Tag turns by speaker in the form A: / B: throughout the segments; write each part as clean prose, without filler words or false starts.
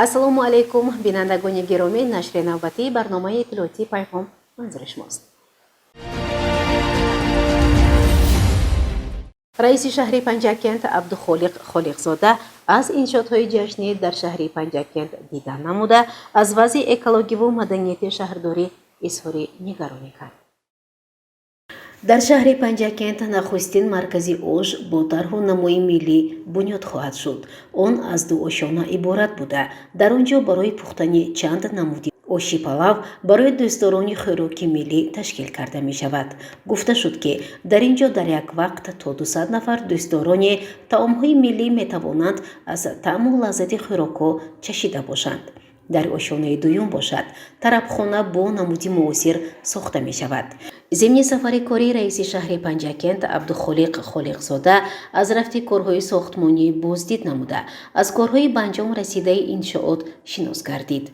A: Ассалому алайкум, бинандагони гиромӣ, нашри навбатии барномаи иттилоотии Пайғом манзури шумост. Раиси шаҳри Панҷакент Абдухолиқ Холиқзода аз иншоотҳои ҷашнӣ дар шаҳри Панҷакент дидан намуда, аз вазъи экологиву маданияти шаҳрдорӣ изҳори нигаронӣ кард. Дар шаҳри Панҷакент нахустин маркази ош бо тарҳу намои миллӣ бунёд хоҳад шуд. Он аз ду ошёна иборат буда, дар он ҷо барои пухтани чанд намуди оши палав барои дӯстдорони хӯроки миллӣ ташкил карда мешавад. Гуфта шуд, ки дар ин ҷо дар як вақт то 200 нафар дӯстдорони таомҳои миллӣ метавонанд аз таъму лаззати хӯрокҳо чашида бошанд. Дар ошёнаи дуюм бошад, тарабхона бо намуди муосир сохта мешавад. Зимни сафари кории раиси шаҳри Панҷакент Абдухолиқ Холиқзода аз рафти корҳои сохтмонӣ боздид намуда, аз корҳои ба анҷом расидаи иншоот шинос гардид.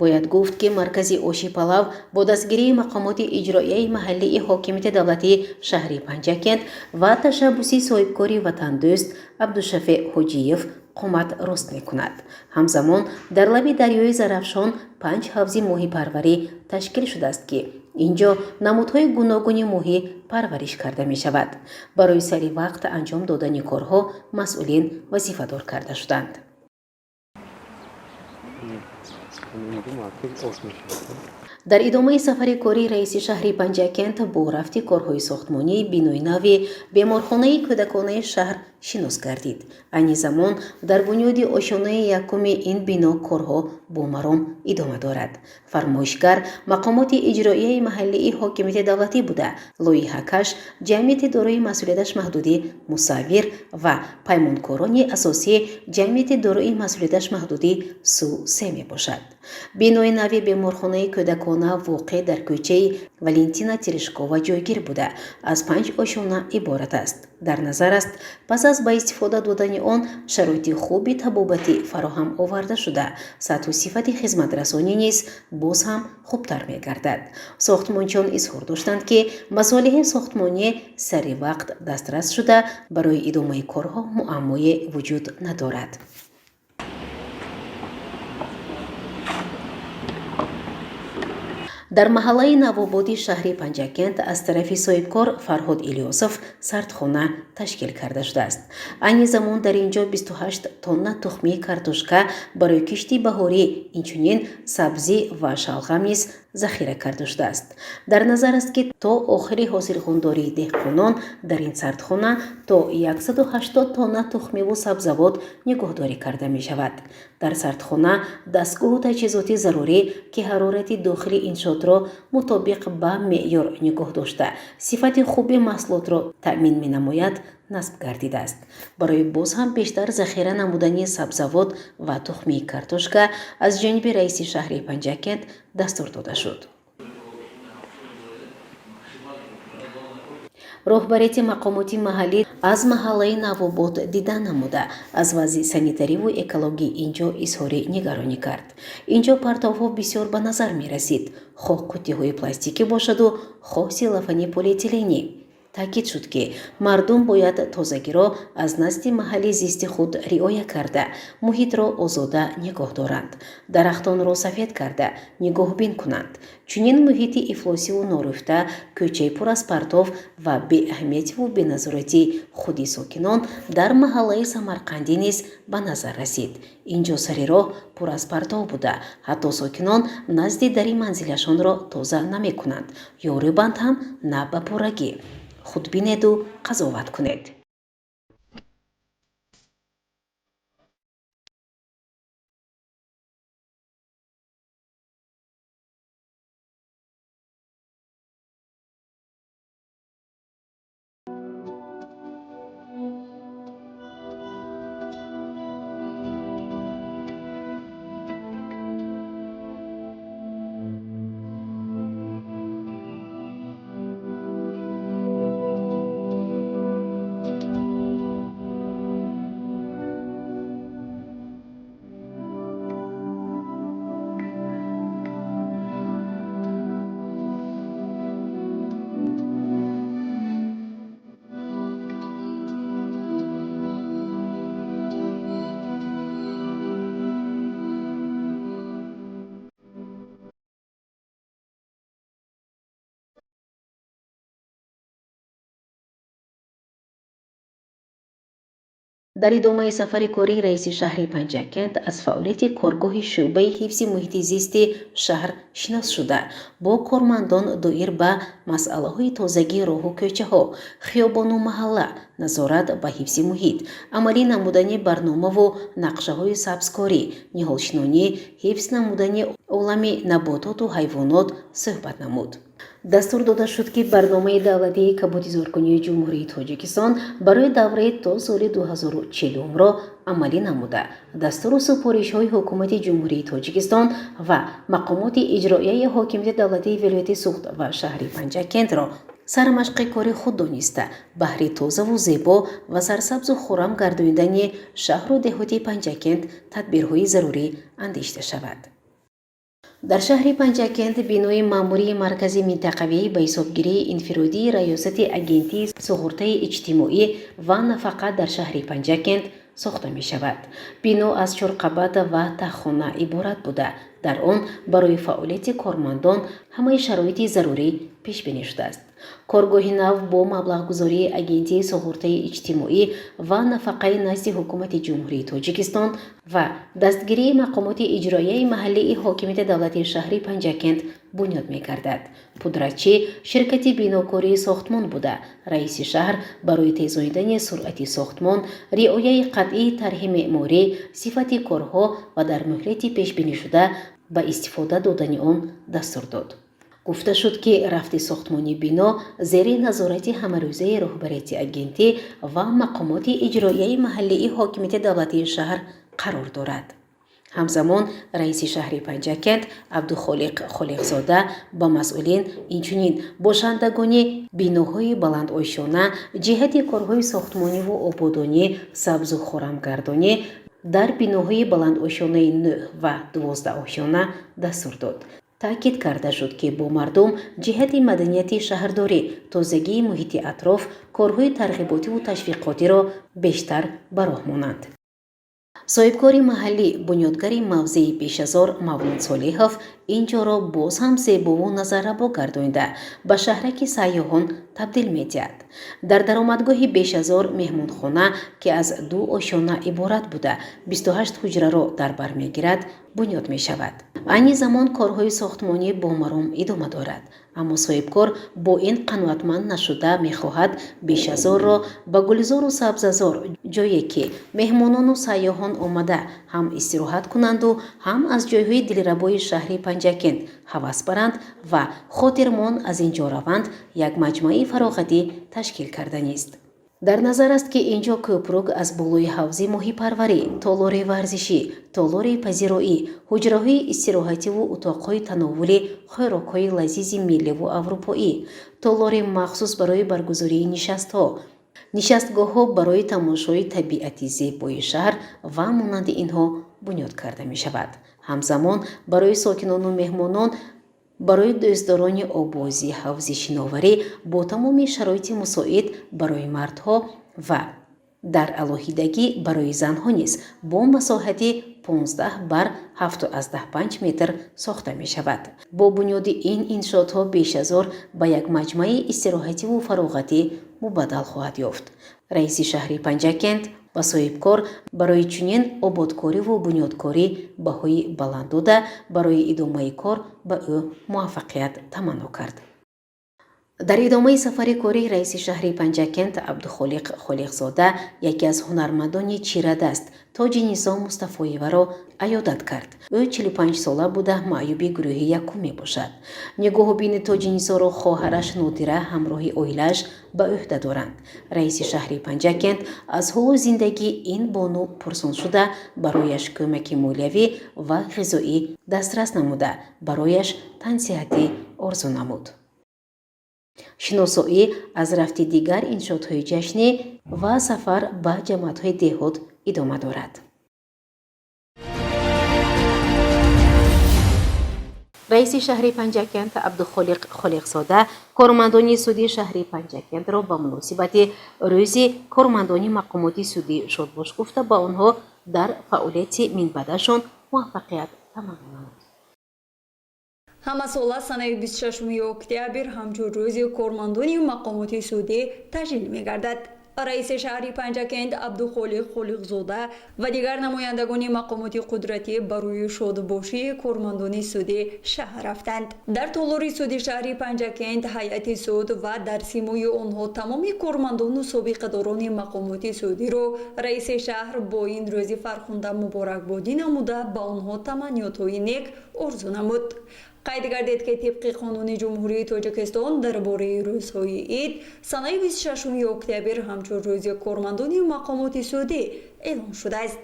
A: Бояд гуфт, ки маркази оши палав бо дастгирии мақомоти иҷроияи маҳаллии ҳокимияти давлатии шаҳри Панҷакент ва ташаббуси соҳибкори ватандӯст Абдушафеъ Ҳоҷиев қомат рост мекунад. Ҳамзамон дар лаби дарёи Зарафшон 5 ҳавзи моҳипарварӣ ташкил шудааст, ки ин ҷо намудҳои гуногуни моҳӣ парвариш карда мешавад. Барои сари вақт анҷом додани корҳо масъулин вазифадор карда шуданд. Дар идомаи сафари кории раиси шаҳри Панҷакент бо рафти корҳои сохтмонии бинои нави беморхонаи кӯдаконаи шаҳр шинос гардид. Айни замон дар бунёди ошёнаи якуми ин бино корҳо бо маром идома дорад. Фармоишгар мақомоти иҷроияи маҳаллии ҳокимияти давлатӣ буда, лоиҳакаш ҷамъияти дорои масъулияташ маҳдуди Мусаввир ва паймонкорони асосӣ ҷамъияти дорои масъулияташ маҳдуди Су-Се мебошад. Бинои нави беморхонаи кӯдакона воқеъ дар кӯчаи Валентина Терешкова ҷойгир буда, аз 5 ошёна иборат аст. Дар назар аст, пас аз ба истифода додани он шароити хуби табобатӣ фароҳам оварда шуда, сатҳу сифати хизматрасонӣ низ боз ҳам хубтар мегардад. Сохтмончиён изҳор доштанд, ки масолеҳи сохтмонӣ сари вақт дастрас шуда, барои идомаи корҳо муаммое вуҷуд надорад. Дар маҳаллаи Навободи шаҳри Панҷакент аз тарафи соҳибкор Фарҳод Илёсов сардхона ташкил карда шудааст. Айни замон дар ин ҷо 28 тонна тухмии картошка барои кишти баҳорӣ, инчунин сабзӣ ва шалғам низ захира карда шудааст. Дар назар аст, ки то охири ҳосилхондории деҳқонон дар ин сардхона то 180 тонна тухмиву сабзавот нигоҳдорӣ карда мешавад. Дар сардхона дастгоҳу таҷҳизоти зарурӣ, ки ҳарорати дохили иншоотро мутобиқ ба меъёр нигоҳ дошта, сифати хуби маҳсулотро таъмин менамояд, насб гардидааст. Барои боз ҳам бештар захира намудани сабзавот ва тухмии картошка аз ҷониби раиси шаҳри Панҷакент дастур дода шуд. Роҳбарияти мақомоти маҳаллӣ аз маҳаллаи Навобод дида намуда, аз вазъи санитариву экологии ин ҷо изҳори нигаронӣ кард. Ин ҷо партовҳо бисёр ба назар мерасид, хоҳ қуттиҳои пластикӣ бошаду хоҳ селофани полиэтиленӣ. Таъкид шуд, ки мардум бояд тозагиро аз назди маҳалли зисти худ риоя карда, муҳитро озода нигоҳ доранд, дарахтонро сафед карда нигоҳбин кунанд. Чунин муҳити ифлосиву норӯфта, кӯчаи пур аз партов ва беаҳамиятиву беназоратии худи сокинон дар маҳаллаи Самарқандӣ низ ба назар расид. Ин ҷо сари роҳ пур аз партов буда, ҳатто сокинон назди дари манзилашонро тоза намекунанд, ё рӯбанд ҳам на ба пуррагӣ. Худ бинеду қазоват кунед. Дар идомаи сафари кории раиси шаҳри Панҷакент аз фаъолияти коргоҳи шӯъбаи ҳифзи муҳити зисти шаҳр шинос шуда, бо кормандон доир ба масъалаҳои тозагии роҳу кӯчаҳо, хиёбону маҳалла, назорат ба ҳифзи муҳит, амалӣ намудани барномаву нақшаҳои сабзкорӣ, ниҳолшинонӣ, ҳифз намудани олами набототу ҳайвонот суҳбат намуд. Дастур дода шуд, ки барномаи давлатии кабудизоркунии Ҷумҳурии Тоҷикистон барои давраи то соли 2040-ро амалӣ намуда, дастуру супоришҳои Ҳукумати Ҷумҳурии Тоҷикистон ва мақомоти иҷроияи ҳокимияти давлатии вилояти Суғд ва шаҳри Панҷакентро сармашқи кори худ дониста, баҳри тозаву зебо ва сарсабзу хуррам гардонидани шаҳру деҳоти Панҷакент тадбирҳои зарурӣ андешида шавад. Дар шаҳри Панҷакент бинои маъмурии маркази минтақавӣ ба ҳисобгирии инфиродии Раёсати Агентии суғуртаи иҷтимоӣ ва нафақа дар шаҳри Панҷакент сохта мешавад. Бино аз чорқабат ва таххона иборат буда, дар он барои фаъолияти кормандон ҳамаи шароити зарурӣ пешбинӣ шудааст. Коргоҳи нав бо маблағгузории Агентии суғуртаи иҷтимоӣ ва нафақаи назди Ҳукумати Ҷумҳурии Тоҷикистон ва дастгирии мақомоти иҷроияи маҳаллии ҳокимияти давлатии шаҳри Панҷакент бунёд мегардад. Пудратчӣ ширкати бинокории сохтмон буда, раиси шаҳр барои тезонидани суръати сохтмон, риояи қатъии тарҳи меъморӣ, сифати корҳо ва дар муҳлати пешбинишуда ба истифода додани он дастур дод. Гуфта шуд, ки рафти сохтмони бино зери назорати ҳамарӯзаи роҳбарияти агентӣ ва мақомоти иҷроияи маҳаллии ҳокимияти давлатии шаҳр қарор дорад. Ҳамзамон раиси шаҳри Панҷакент Абдухолиқ Холиқзода ба масъулин, инчунин бошандагони биноҳои баландошёна ҷиҳати корҳои сохтмониву ободонӣ, сабзу хуррамгардонӣ дар биноҳои баландошёнаи 9 ва 12 ошёна дастур дод. Таъкид карда шуд, ки бо мардум ҷиҳати маданияти шаҳрдорӣ, тозагии муҳити атроф корҳои тарғиботиву ташвиқотиро бештар ба роҳ монанд. Соҳибкори маҳаллӣ, бунёдгари мавзеи Бешазор Мавлон Солиҳов ин ҷоро боз ҳам зебову назаррабо гардонида, ба шаҳраки сайёҳон табдил медиҳад. Дар даромадгоҳи Бешазор меҳмонхона, ки аз ду ошёна иборат буда, 28 ҳуҷраро дар бар мегирад, бунёд мешавад. Айни замон корҳои сохтмонӣ бо маром идома дорад, аммо соҳибкор бо ин қаноатманд нашуда, мехоҳад Бешазорро ба гулзору сабзазор, ҷое ки меҳмонону сайёҳон омада ҳам истироҳат кунанду ҳам аз ҷойҳои дилрабои шаҳри Панҷакент ҳавас баранд ва хотирмон аз ин ҷо раванд, як маҷмӯаи фароғатӣ ташкил карданист. Дар назар аст, ки ин ҷо кӯпрук аз болои ҳавзи моҳипарварӣ, толори варзишӣ, толори пазироӣ, ҳуҷраҳои истироҳативу утоқҳои тановули хӯрокҳои лазизи милливу аврупоӣ, толори махсус барои баргузории нишастҳо, нишастгоҳҳо барои тамошои табиати зебои шаҳр ва монанди инҳо бунёд карда мешавад. Ҳамзамон барои сокинону меҳмонон, барои дӯстдорони оббозӣ ҳавзи шиноварӣ бо тамоми шароити мусоид барои мардҳо ва дар алоҳидагӣ барои занҳо низ бо масоҳати 15 бар 7,5 метр сохта мешавад. Бо бунёди ин иншоотҳо Бешазор ба як маҷмӯаи истироҳативу фароғатӣ мубаддал хоҳад ёфт. Раиси шаҳри Панҷакент ба соҳибкор барои чунин ободкориву бунёдкорӣ баҳои баланд дода, барои идомаи кор ба ӯ муваффақият таманно кард. Дар идомаи сафари кории раиси шаҳри Панҷакент Абдухолиқ Холиқзода яке аз ҳунармандони чирадаст Тоҷинисо Мустафоеваро аёдат кард. Ӯ 45 сола буда, маъюби гурӯҳи якум мебошад. Нигоҳубини Тоҷинисоро хоҳараш Нодира ҳамроҳи оилааш ба ӯҳда доранд. Раиси шаҳри Панҷакент аз ҳолу зиндагии ин бону пурсон шуда, барояш кӯмаки молиявӣ ва ғизоӣ дастрас намуда, барояш тансиҳатӣ орзу намуд. Шиносоӣ аз рафти дигар иншоотҳои ҷашнӣ ва сафар ба ҷамоатҳои деҳот идома дорад. Раиси шаҳри Панҷакент Абдухолиқ Холиқзода кормандони суди шаҳри Панҷакентро ба муносибати рӯзи кормандони мақомоти судӣ шодбош гуфта, ба онҳо дар фаъолияти минбаъдашон муваффақият таманно намуд.
B: Ҳамасола санаи 26 октябр ҳамчун рӯзи кормандони мақомоти судӣ таҷлил мегардад. Раиси шаҳри Панҷакент Абдухолиқ Холиқзода ва дигар намояндагони мақомоти қудратӣ барои шодбошии кормандони суди шаҳр рафтанд. Дар толори суди шаҳри Панҷакент ҳайати суд ва дар симои онҳо тамоми кормандону собиқадорони мақомоти судиро раиси шаҳр бо ин рӯзи фархунда муборакбодӣ намуда, ба онҳо таманниётҳои нек орзу намуд. Қайд гардид, ки тибқи қонуни Ҷумҳурии Тоҷикистон дар бораи рӯзҳои ид, санаи 26 октябр ҳамчун рӯзи кормандони мақомоти судӣ эълон шудааст.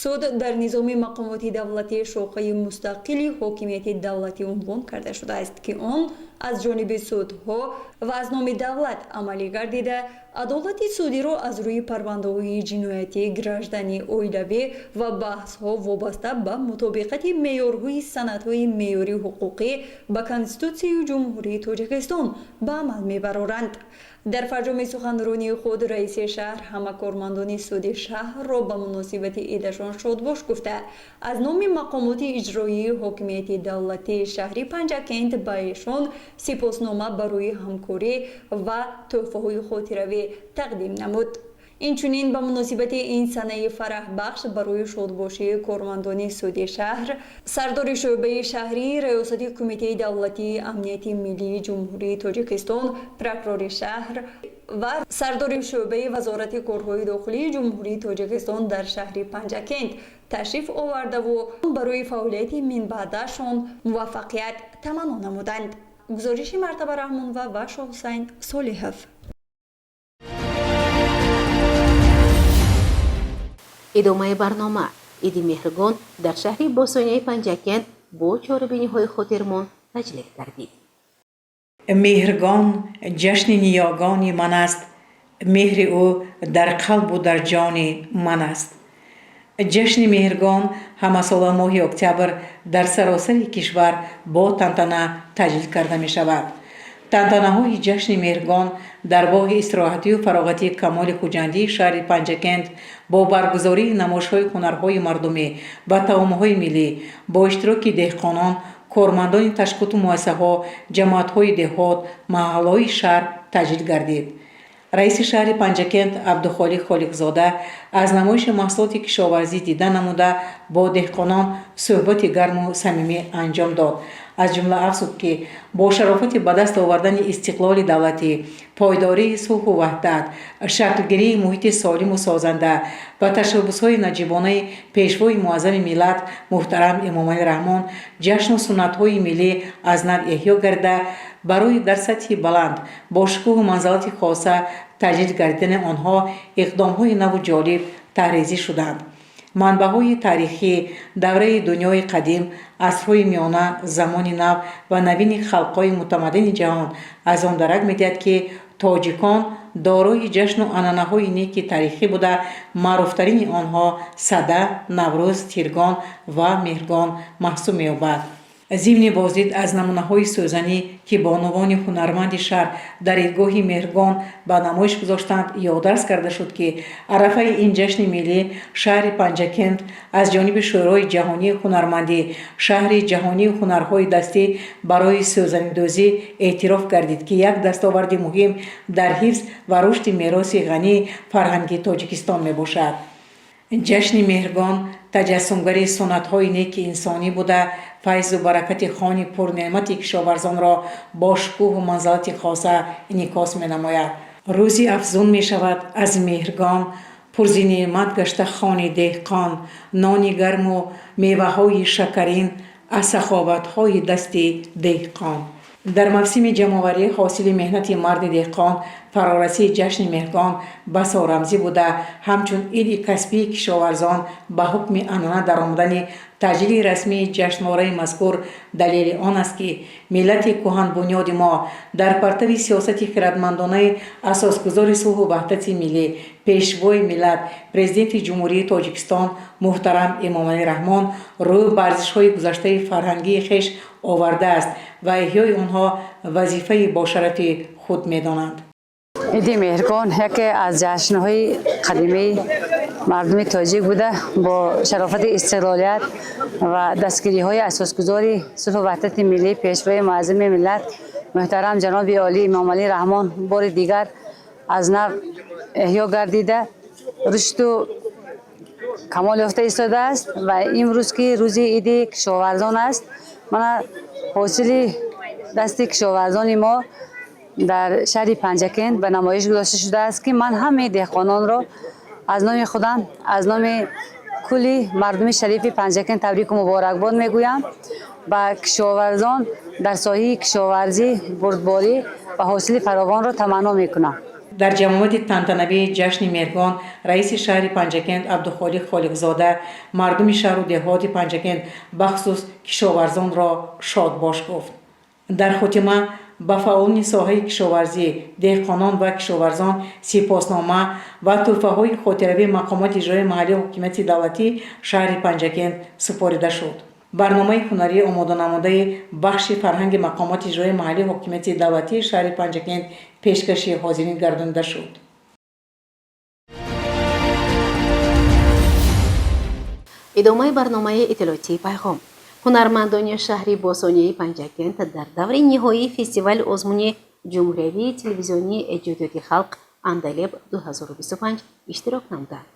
B: Суд дар низоми мақомоти давлатӣ шохаи мустақили ҳокимияти давлатӣ унвон карда шудааст, ки он аз ҷониби судҳо ва аз номи давлат амалӣ гардида, адолати судиро аз рӯи парвандаҳои ҷиноятӣ, гражданӣ, оилавӣ ва баҳсҳо вобаста ба мутобиқати меъёрҳои санадҳои меъёрии ҳуқуқӣ ба Конститутсияи Ҷумҳурии Тоҷикистон ба амал мебароранд. Дар фарҷоми суханронии худ раиси шаҳр ҳама кормандони суди шаҳрро ба муносибати идашон шодбош гуфта, аз номи мақомоти иҷроии ҳокимияти давлатии шаҳри Панҷакент ба эшон сипоснома барои ҳамкорӣ ва тӯҳфаҳои хотиравӣ тақдим намуд. Инчунин ба муносибати ин санаи фараҳбахш барои шодбошии кормандони суди шаҳр сардори шӯъбаи шаҳрии Раёсати Кумитаи давлатии амнияти миллии Ҷумҳурии Тоҷикистон, прокурори шаҳр ва сардори шӯъбаи Вазорати корҳои дохилии Ҷумҳурии Тоҷикистон дар шаҳри Панҷакент ташриф овардаву барои фаъолияти минбаъдашон муваффақият таманно намуданд. Гузориши Мартаба Раҳмонова ва Шоҳҳусайн Солиҳов.
A: Идомаи барнома. Иди Меҳргон дар шаҳри бостонияи Панҷакент бо чорабиниҳои хотирмон таҷлил гардид.
C: Меҳргон ҷашни ниёгони ман аст, меҳри ӯ дар қалбу дар ҷони ман аст. Ҷашни Меҳргон ҳамасола моҳи октябр дар саросари кишвар бо тантана таҷлил карда мешавад. Тантанаҳои ҷашни Меҳргон дар боғи истироҳатию фароғатии Камоли Хуҷандии шаҳри Панҷакент бо баргузории намоишҳои ҳунарҳои мардумӣ ва таомҳои миллӣ бо иштироки деҳқонон, кормандони ташкилоту муассисаҳо, ҷамоатҳои деҳот, маҳаллаҳои шаҳр таҷлил гардид. Раиси шаҳри Панҷакент Абдухолиқ Холиқзода аз намоиши маҳсулоти кишоварзӣ дида намуда, бо деҳқонон суҳбати гарму самимӣ анҷом дод. Аз ҷумла афзуд, ки бо шарофати ба даст овардани истиқлоли давлатӣ, пойдории сулҳу ваҳдат, шаклгирии муҳити солиму созанда ва ташаббусҳои наҷибонаи Пешвои муаззами миллат муҳтарам Эмомалӣ Раҳмон ҷашну суннатҳои миллӣ аз нав эҳё гарда, барои дар сатҳи баланд бо шукӯҳу манзалати хоса таҷлил гардидани онҳо иқдомҳои наву ҷолиб таҳрезӣ шуданд. Манбаъҳои таърихӣ давраи дунёи қадим, асрҳои миёна, замони нав ва навини халқҳои мутамаддини ҷаҳон аз он дарак медиҳад, ки тоҷикон дорои ҷашну анъанаҳои неки таърихӣ буда, маъруфтарини онҳо Сада, Наврӯз, Тиргон ва Меҳргон маҳсуб меёбад. Зимни боздид аз намунаҳои сӯзанӣ, ки бонувони ҳунарманди шаҳр дар идгоҳи Меҳргон ба намоиш гузоштанд, ёдрас карда шуд, ки арафаи ин ҷашни миллӣ шаҳри Панҷакент аз ҷониби Шӯрои ҷаҳонии ҳунармандӣ шаҳри ҷаҳонии ҳунарҳои дастӣ барои сӯзанидӯзӣ эътироф гардид, ки як дастоварди муҳим дар ҳифз ва рушди мероси ғании фарҳангии Тоҷикистон мебошад. Ҷашни Меҳргон таҷассумгари суннатҳои неки инсонӣ буда, файзу баракати хони пурнеъмати кишоварзонро бо шукӯҳу манзалати хоса инъикос менамояд. Рӯзи афзун мешавад аз Меҳргон, пурзи неъмат гашта хони деҳқон, нони гарму меваҳои шакарин аз саховатҳои дасти деҳқон. Дар мавсими ҷамъоварии ҳосили меҳнати марди деҳқон фарорасии ҷашни Меҳргон басо рамзӣ буда, ҳамчун иди касбии кишоварзон ба ҳукми анъана даромадани таҷлили расмии ҷашнвораи мазкур далели он аст, ки миллати кӯҳанбунёди мо дар партави сиёсати хиратмандонаи асосгузори сулҳу ваҳдати миллӣ, Пешвои миллат, Президенти Ҷумҳурии Тоҷикистон муҳтарам Эмомалӣ Раҳмон рӯ ба арзишҳои гузаштаи фарҳангии хеш овардааст ва эҳёи онҳо вазифаи бошарафи худ медонанд.
D: Иди Меҳргон яке аз ҷашнҳои қадимии мардуми тоҷик буда, бо шарофати истиқлолият ва дастгириҳои асосгузори сулҳу ваҳдати миллӣ, Пешвои муаззами миллат муҳтарам ҷаноби олӣ Эмомалӣ Раҳмон бори дигар аз нав Эҳё гардида, рушду камол ёфта истодааст ва имрӯз, ки рӯзи иди кишоварзон аст, мана ҳосили дасти кишоварзони мо дар шаҳри Панҷакент ба намоиш гузошта шудааст, ки ман ҳамаи деҳқононро аз номи худам, аз номи кулли мардуми шарифи Панҷакент табрику муборакбод мегӯям. Ба кишоварзон дар соҳаи кишоварзӣ бурдборӣ ва ҳосили фаровонро таманно мекунам.
C: Дар ҷамъомади тантанавии ҷашни Меҳргон раиси шаҳри Панҷакент Абдухолиқ Холиқзода мардуми шаҳру деҳоти Панҷакент, бахусус кишоварзонро шодбош гуфт. Дар хотима ба фаъолони соҳаи кишоварзӣ, деҳқонон ва кишоварзон сипоснома ва тӯҳфаҳои хотиравии мақомоти иҷроии маҳаллии ҳокимияти давлатии шаҳри Панҷакент супорида шуд. Барномаи ҳунарии омоданамудаи бахши фарҳанги мақомоти иҷроии маҳаллии ҳокимияти давлатии шаҳри Панҷакент пешкаши ҳозирин гардонида шуд.
A: Идомаи барномаи иттилоотии «Пайғом». Ҳунармандони шаҳри бостонии Панҷакент дар даври ниҳоии фестивали озмуни ҷумҳуриявии телевизионии эҷодиёти халқ «Андалеб 2025» иштирок намуданд.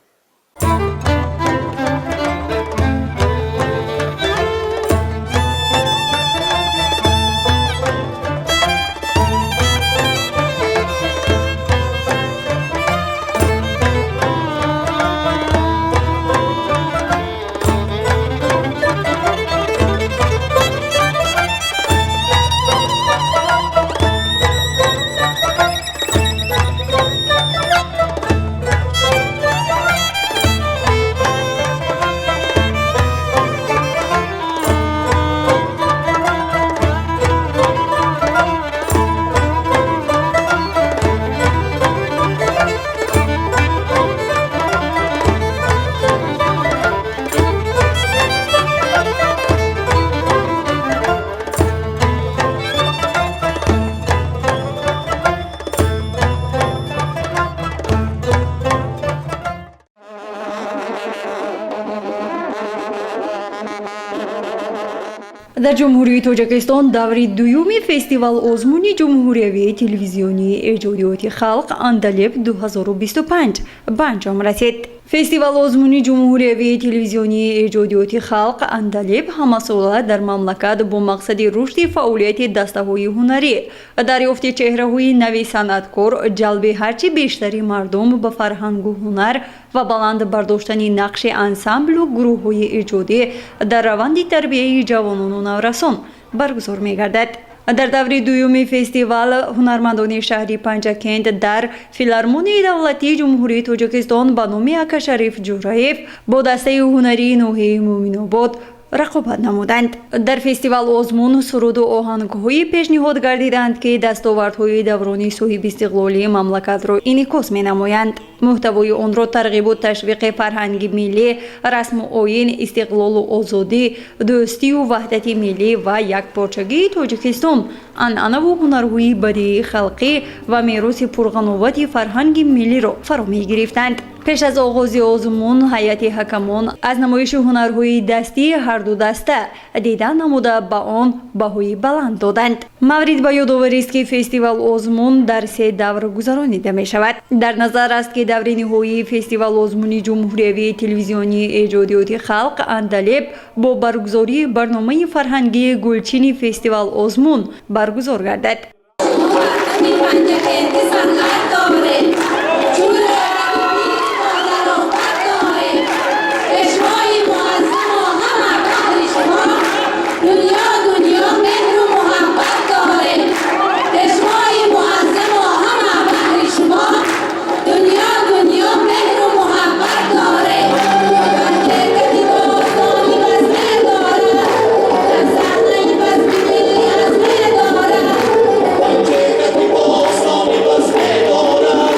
B: Дар Ҷумҳурии Тоҷикистон даври дуюми фестивал озмуни ҷумҳуриявии телевизионии эҷодиёти халқ «Андалеб 2025» ба анҷом расид. Фестивал озмуни ҷумҳуриявии телевизионии эҷодиёти халқ «Андалеб» ҳамасола дар мамлакат бо мақсади рушди фаъолияти дастаҳои ҳунарӣ, дарёфти чеҳраҳои нави санъаткор, ҷалби ҳарчи бештари мардум ба фарҳангу ҳунар ва баланд бардоштани нақши ансамблу гурӯҳҳои эҷодӣ дар раванди тарбияи ҷавонону наврасон баргузор мегардад. Дар даври дуюми фестивал ҳунармандони шаҳри Панҷакент дар Филармонияи давлатии Ҷумҳурии Тоҷикистон ба номи Акашариф Ҷӯраев бо дастаи ҳунарии ноҳияи Муъминобод рақобат намуданд. Дар фестивал озмун суруду оҳангҳое пешниҳод гардиданд, ки дастовардҳои даврони соҳибистиқлолии мамлакатро инъикос менамоянд. Муҳтавои онро тарғибу ташвиқи фарҳанги миллӣ, расму оин, истиқлолу озодӣ, дӯстию ваҳдати миллӣ ва якпорчагии Тоҷикистон, анъанаву ҳунарҳои бадиии халқӣ ва мероси пурғановати фарҳанги миллиро фаро мегирифтанд. Пеш аз оғози озмун ҳайати ҳакамон аз намоиши ҳунарҳои дастии ҳарду даста дидан намуда, ба он баҳои баланд доданд. Маврид ба ёдоварист, ки фестивал озмун дар се давр гузаронида мешавад. Дар назар аст, ки даври ниҳоии фестивал озмуни ҷумҳуриявии телевизионии эҷодиёти халқ «Андалеб» бо баргузории барномаи фарҳангии гулчини фестивал озмун баргузор гардад.
E: Панҷакенти санъат дорем, пешвои муаззамо, ҳама баҳри шумо дунё дунё меҳру муҳаббат дорем. Пешвои муаззамо, ҳама баҳри шумо дунё дунё меҳру муҳаббат дорем. Панҷакенти бостони базме дорад, дар саҳнаи базми миллӣ азме дорад.
F: Панҷакенти бостони базме дорад.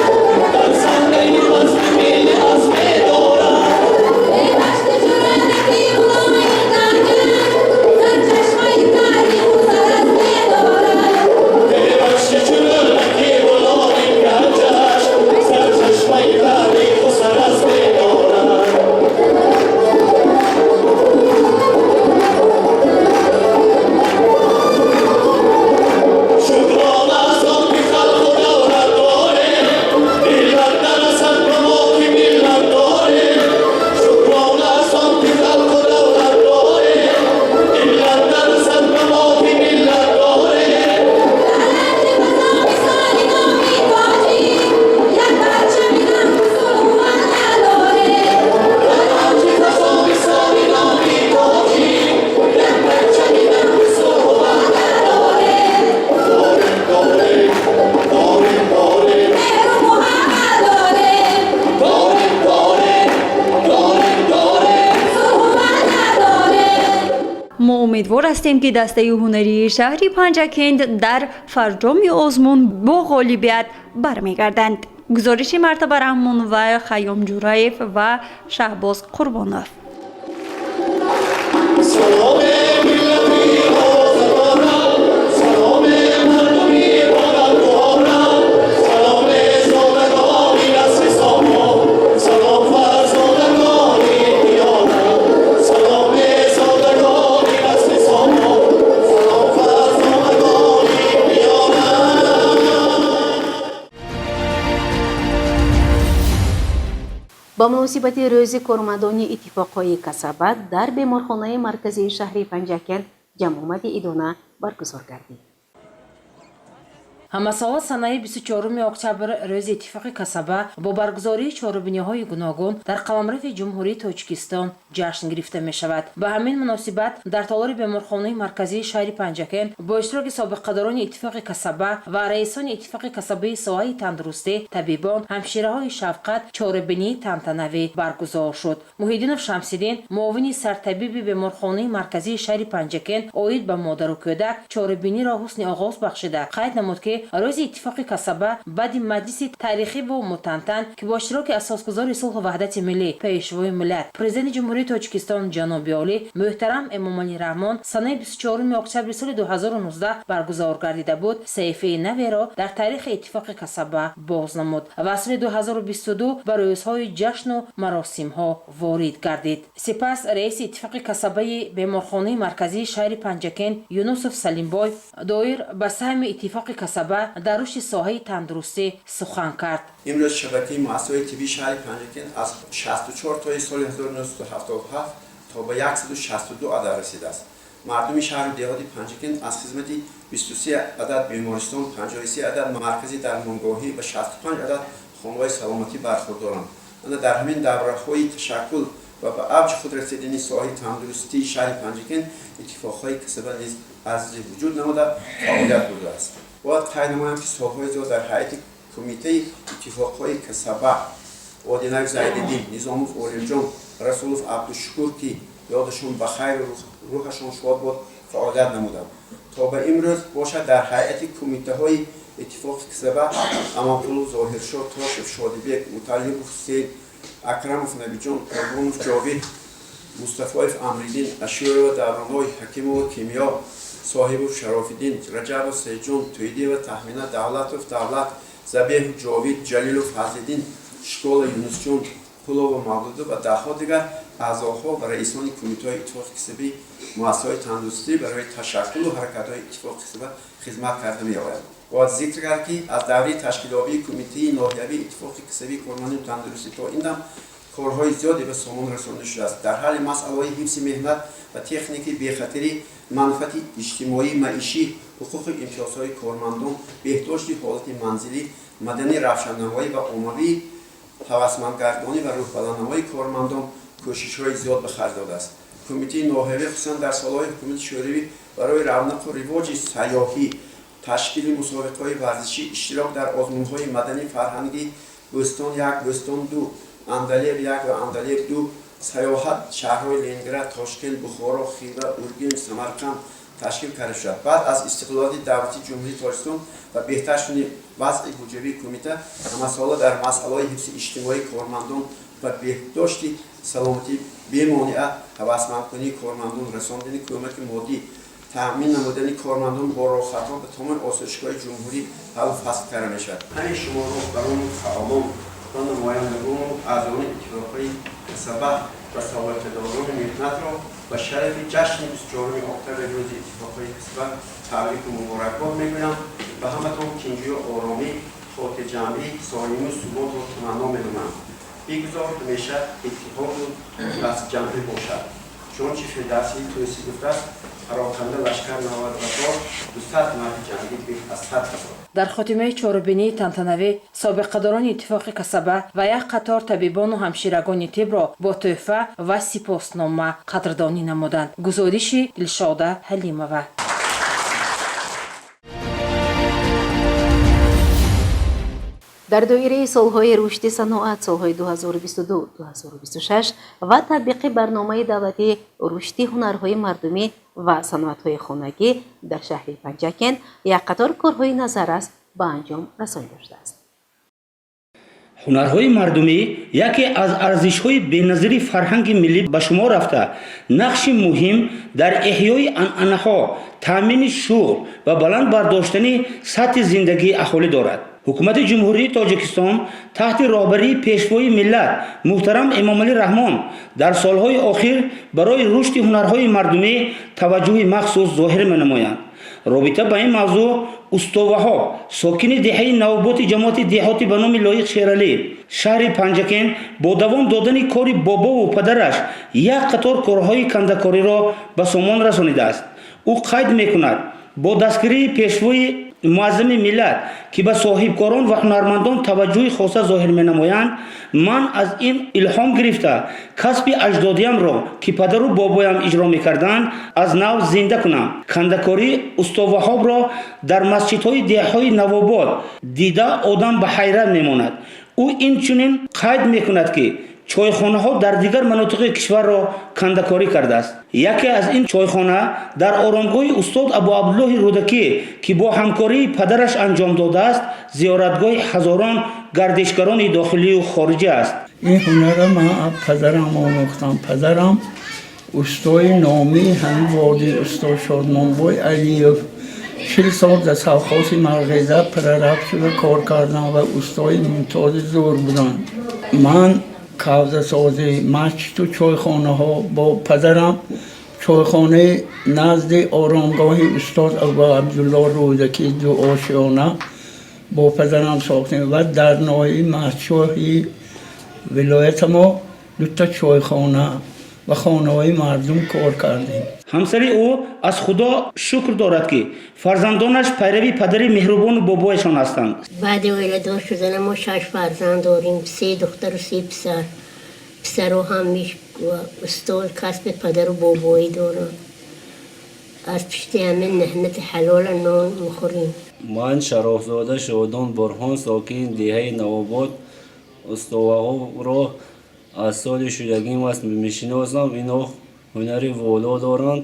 B: Умедвор ҳастем, ки дастаи ҳунарии шаҳри Панҷакент дар фарҷоми озмун бо ғолибият бармегарданд. Гузориши Мартаба Раҳмонова, Хайём Ҷураев ва Шаҳбоз Қурбонов.
A: Ба муносибати Рӯзи кормандони иттифоқҳои касаба дар беморхонаи марказии шаҳри Панҷакент ҷамъомади идона баргузор гардид.
F: Ҳамасола санаи 24 октябр, Рӯзи иттифоқи касаба, бо баргузории чорабиниҳои гуногун дар қаламрави Ҷумҳурии Тоҷикистон ҷашн гирифта мешавад. Ба ҳамин муносибат дар толори беморхонаи марказии шаҳри Панҷакент бо иштироки собиқадорони иттифоқи касаба ва раисони иттифоқи касабаи соҳаи тандурустӣ, табибон, ҳамшираҳои шафқат чорабинии тантанавӣ баргузор шуд. Муҳиддинов Шамсиддин, муовини сартабиби беморхонаи марказии шаҳри Панҷакент оид ба модару кӯдак, чорабиниро ҳусни оғоз бахшида, қайд намуд, ки Рӯзи иттифоқи касаба баъди маҷлиси таърихиву мутантан, ки бо иштироки асосгузори сулҳу ваҳдати миллӣ, Пешвои миллат, Президенти Ҷумҳурии Тоҷикистон ҷаноби олӣ муҳтарам Эмомалӣ Раҳмон санаи 24 октябри соли 2019 баргузор гардида буд, саҳифаи наверо дар таърихи иттифоқи касаба боз намуд ва соли 2022 ба рӯзҳои ҷашну маросимҳо ворид гардид. Сипас раиси иттифоқи касабаи беморхонаи марказии шаҳри Панҷакент Юнусов Салимбой доир ба саҳми иттифоқи касаба дар рушди соҳаи тандурустӣ сухан кард.
G: Имрӯз шабакаи муассисаҳои тиббии шаҳри Панҷакент аз 64 тои соли 1977 то ба 162 адад расидааст. Мардуми шаҳру деҳоти Панҷакент аз хизмати 23 адад бемористон, 53 адад маркази дармонгоҳӣ ва 65 адад хонаҳои саломатӣ бархурдоранд. Ана дар ҳамин давраҳои ташаккул ва ба авҷи худ расидани соҳаи тандурустии шаҳри Панҷакент иттифоқҳои касаба низ арзи вуҷуд намуда, фаъолият бурдааст. Бояд қайд намоям, ки солҳои зиёд дар ҳайати кумитаи иттифоқҳои касаба Одинаев Зайниддин, Низомов Олимҷон, Расулов Абдушукур, ки ёдашон ба хайру рӯҳашон шод бод, фаъолият намудам. То ба имрӯз бошад, дар ҳайати кумитаҳои иттифоқи касаба Амонқулов Зоҳиршоҳ, Тошев Шодибек, Муталлибов Ҳусейн, Акрамов Набиҷон, Қурбонов Ҷовид, Мустафоев Амриддин, Ашӯрова Давроной, Ҳакимова Кимиё, Соҳибов Шарофиддин, Раҷабов Сейҷон, Тӯйдиева Таҳмина, Давлатов Давлат, Забеҳов Ҷовид, Ҷалилов Фазлиддин, Школа Юнусҷон, Пулова Мавлуда ва даҳҳо дигар аъзоҳо ва раисони кумитаҳои иттифоқи касабии муассисаҳои тандурустӣ барои ташаккулу ҳаракатҳои иттифоқи касаба хизмат карда меояд. Бояд зикр кард, ки аз давраи ташкилёбии кумитаи ноҳиявии иттифоқи касабии кормандони тандурустӣ то ин дам корҳои зиёде ба сомон расонида шудааст. Дар ҳалли масъалаҳои ҳифзи меҳнат ва техники бехатарӣ, манфиати иҷтимоӣ, маишӣ, ҳуқуқу имтиёзҳои кормандон, беҳдошти ҳолати манзилӣ, маданӣ равшаннамоӣ ва оммавӣ, ҳавасмандгардонӣ ва рӯҳбаланднамоии кормандон кӯшишҳои зиёд ба харҷ додааст. Кумитаи ноҳиявӣ, хусусан дар солҳои ҳукумати шӯравӣ, барои равнақу ривоҷи сайёҳӣ, ташкили мусобиқаҳои варзишӣ, иштирок дар озмунҳои маданӣ фарҳангӣ «Бӯстон як», «Бӯстон ду», «Андалеб як» ва «Андалеб ду», саёҳат шаҳрҳои Ленинград, Тошкент, Бухоро, Хива, Ургенч, Самарқанд ташкил карда шудааст. Баъд аз истиқлолияти давлатии Ҷумҳурии Тоҷикистон ва беҳтар шудани вазъи буҷавии кумита ҳамасола дар масъалаҳои ҳифзи иҷтимоии кормандон ва беҳдошти саломатӣ, бемонеа ҳавасмандкунии кормандон, расондани кӯмаки моддӣ, таъмин намудани кормандон бо роҳхатҳо ба тамоми осоишгоҳи ҷумҳурӣ ҳаллу фасл карда мешавад. Ҳамин шумо роҳбарону фаъолон ва намояндагону аъзони иттифоқҳои касаба ва собиқадорони меҳнатро ба шарафи ҷашни 24 октябри, Рӯзи иттифоқҳои касаба, табрику муборакбод мегӯям. Ба ҳаматон тинҷию оромӣ, хотирҷамъӣ, солиму суботро таманно менамоям. Бигузор ҳамеша иттиҳоду дастҷамъӣ бошад. Чунончи Фирдавсии Тӯсӣ гуфтааст: «Пароканда лашкар навад ба бор, 200 марди ҷангӣ беҳ аз 100 000».
F: Дар хотимаи чорабинии тантанавӣ собиқадорони иттифоқи касаба ва як қатор табибону ҳамширагони тибро бо тӯҳфа ва сипоснома қадрдонӣ намуданд. Гузориши Дилшода Ҳалимова.
A: Дар доираи солҳои рушди саноат солҳои 2022-2026 ва татбиқи барномаи давлатии рушди ҳунарҳои мардумӣ ва саноатҳои хонагӣ дар шаҳри Панҷакент як қатор корҳои назаррас ба анҷом расонида шудааст.
H: Ҳунарҳои мардумӣ яке аз арзишҳои беназири фарҳанги миллӣ ба шумор рафта, нақши муҳим дар эҳёи анъанаҳо, таъмини шуғл ва баланд бардоштани сатҳи зиндагии аҳолӣ дорад. Ҳукумати Ҷумҳурии Тоҷикистон таҳти роҳбарии Пешвои миллат муҳтарам Эмомалӣ Раҳмон дар солҳои охир барои рушди ҳунарҳои мардумӣ таваҷҷӯҳи махсус зоҳир менамоянд. Робита ба ин мавзӯъ усто Ваҳоб, сокини деҳаи Навоботи ҷамоати деҳоти ба номи Лоиқ Шералӣ шаҳри Панҷакент, бо давом додани кори бобову падараш як қатор корҳои кандакориро ба сомон расонидааст. Ӯ қайд мекунад, бо дастгирии Пешвои муаззами миллат, ки ба соҳибкорон ва ҳунармандон таваҷҷӯҳи хоса зоҳир менамоянд, ман аз ин илҳом гирифта, касби аҷдодиямро, ки падару бобоям иҷро мекарданд, аз нав зинда кунам. Кандакории усто Ваҳобро дар масҷидҳои деҳаҳои Навобод дида, одам ба ҳайрат мемонад. Ӯ инчунин қайд мекунад, ки чойхонаҳо дар дигар манотиқи кишварро кандакорӣ кардааст. Яке аз ин чойхона дар оромгоҳи устод Абуабдуллоҳи Рӯдакӣ, ки бо ҳамкории падараш анҷом додааст, зиёратгоҳи ҳазорон гардишгарони дохилию хориҷӣ аст.
I: Ин ҳунарро ман аз падарам омӯхтам. Падарам устои номии ҳамин водӣ, устод Шодмонбой Алиев, 40 сол дар совхози Марғеза прораб шуда кор кардам ва устои мумтози зӯр буданд. Ман кавзасозӣ, масҷиду чойхонаҳо, бо падарам чойхонаи назди оромгоҳи устод Абуабдулло Рӯдакӣ, дуошиёна, бо падарам сохтем ва дар ноҳияи Мастчоҳи вилоята мо дута чойхона ва хонаҳои мардум кор кардем.
H: Ҳамсари ӯ аз Худо шукр дорад, ки фарзандонаш пайрави падари меҳрубону бобояшон ҳастанд.
J: Баъди оиладор шудана мо шаш фарзанд дорем: се духтару се писар. Писаро ҳамиш устод, касби падару бобоӣ доранд. Аз пишти ҳамин меҳнати ҳалола нон мехӯрем.
K: Ман Шарофзода Шодон Бурҳон, сокини деҳаи Навобод. Усто Ваҳобро аз соли шудагим аст мешиносам. Ино ҳунари воло доранд,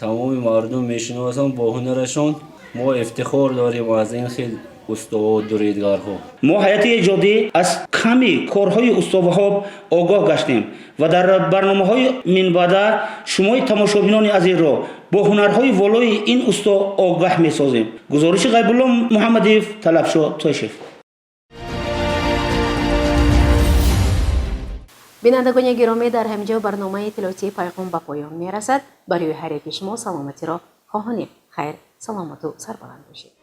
K: тамоми мардум мешиносанд бо ҳунарашон. Мо ифтихор дорем аз ин хел устову дуридгарҳо.
H: Мо, ҳайати эҷодӣ, аз ками корҳои усто Ваҳоб огоҳ гаштем ва дар барномаҳои минбаъда шумои тамошобинони азизро бо ҳунарҳои волои ин усто огаҳ месозем. Гузориши Ғайбулло Муҳаммадиев, Талабшо Тошев.
A: Бинандагони гиромӣ, дар ҳамин ҷо барномаи иттилоотии Пайғом ба поён мерасад. Барои ҳар яки шумо саломатиро хоҳонем. Хайр, саломату сарбаланд бошед.